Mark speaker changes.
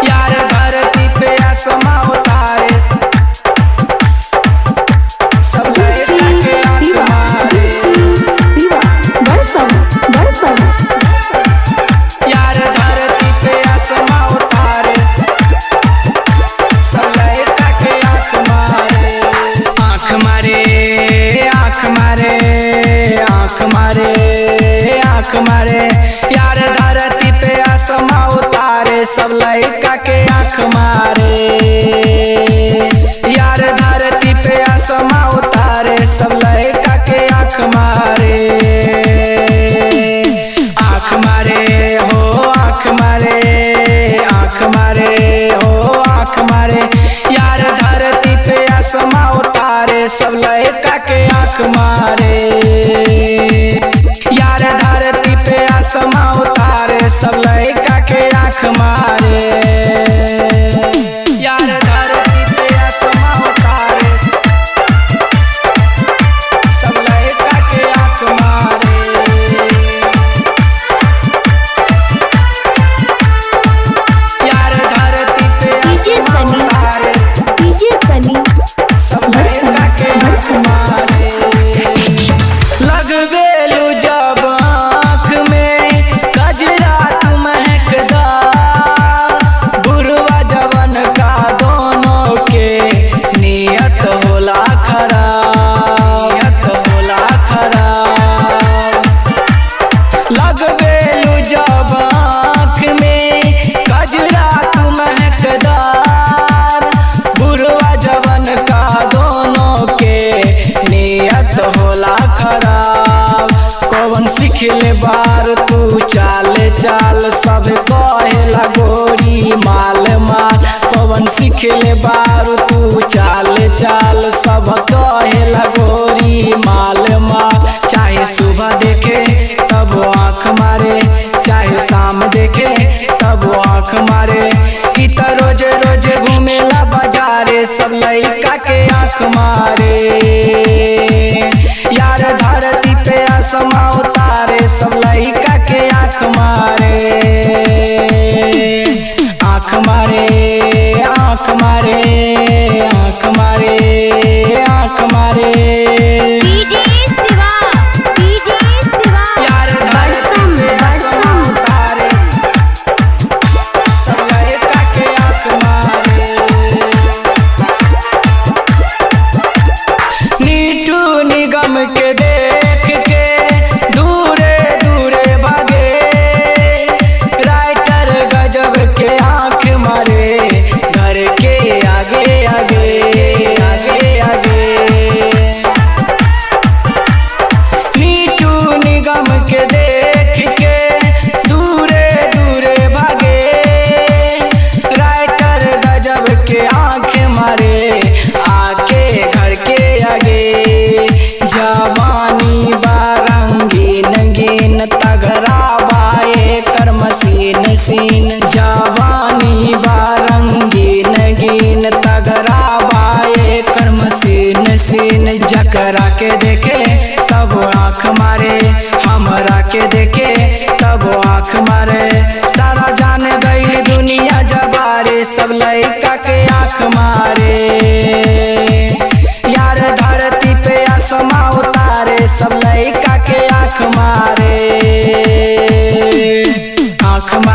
Speaker 1: यार धरती पे आसमां उतारे, सब
Speaker 2: डीजे
Speaker 1: लइका के आँख
Speaker 2: शिवा,
Speaker 1: मारे।
Speaker 2: डीजे शिवा, बरसम बरसम।
Speaker 1: यार धरती पे आसमां उतारे, सब लइका के आँख मारे। आँख मारे, आँख मारे, आँख मारे, आँख मारे। यार धरती पे आसमां उतारे, सब लइका के आँख मारे। यार धरती पे आसमां उतारे, सब लइका के आँख मारे। आँख मारे हो आँख मारे, आँख मारे हो आँख मारे। यार धरती पे आसमां उतारे, सब लइका के आँख मारे। यार धरती पे आसमां उतारे, सब लइका के आँख मारे। यार धरती पे आसमां उतारे, सब लइका के आँख मारे। यार धरती पे
Speaker 2: डीजे
Speaker 1: आसमां
Speaker 2: सनी,
Speaker 1: उतारे,
Speaker 2: डीजे सनी,
Speaker 1: सब लइका के आँख मारे। लगबेलु जब आँख में कजरा तू महकदार, बुढ़वा जवन का दोनों के नियत होला खराब, नियत होला खराब। लगबेलु जब आँख में कजरा तू महकदार, बुढ़वा जवन का दोनों के नियत होला खराब। कौन सिखले बार तू चाल चाल, सब कहेला गोरी माल माल। कौन सिखले बार तू चाल चाल, सब कहेला गोरी माल माल। चाहे सुबह देखे तब आँख मारे, चाहे शाम देखे तब आँख मारे। ई त रोज रोज घूमेला बाजारे, सब लइका के आँख मारे। यार धरती पे आसमां उतारे, सब लइका के आँख मारे। आँख मारे, आँख मारे, आँख मारे, आँख मारे।
Speaker 2: डीजे शिवा, डीजे शिवा,
Speaker 1: यार धरती
Speaker 2: बरसम
Speaker 1: पे आसमां
Speaker 2: बरसम।
Speaker 1: उतारे, सब लइका के आँख मारे। नीटू निगम के देख के दूरे दूरे भागे, राइटर गजब के आँख मारे, घर के आगे आगे आगे आगे। नीटू निगम के देख के दूरे दूरे भागे, राइटर गजब के आँख मारे, आके घर के आगे। जवानी बारंगीन गिन तगड़ा बाए कर मशीन सीन। जवानी बारंगीन गिन तगड़ा बाए कर मशीन सीन। जकरा के देखे तब आँख मारे, हमरा के देखे तब आँख मारे। सारा जान गई दुनिया जबारे, सब लइका के आँख मारे। यार धरती पे आसमां उतारे, सब लइका के आँख मारे। आँख मारे।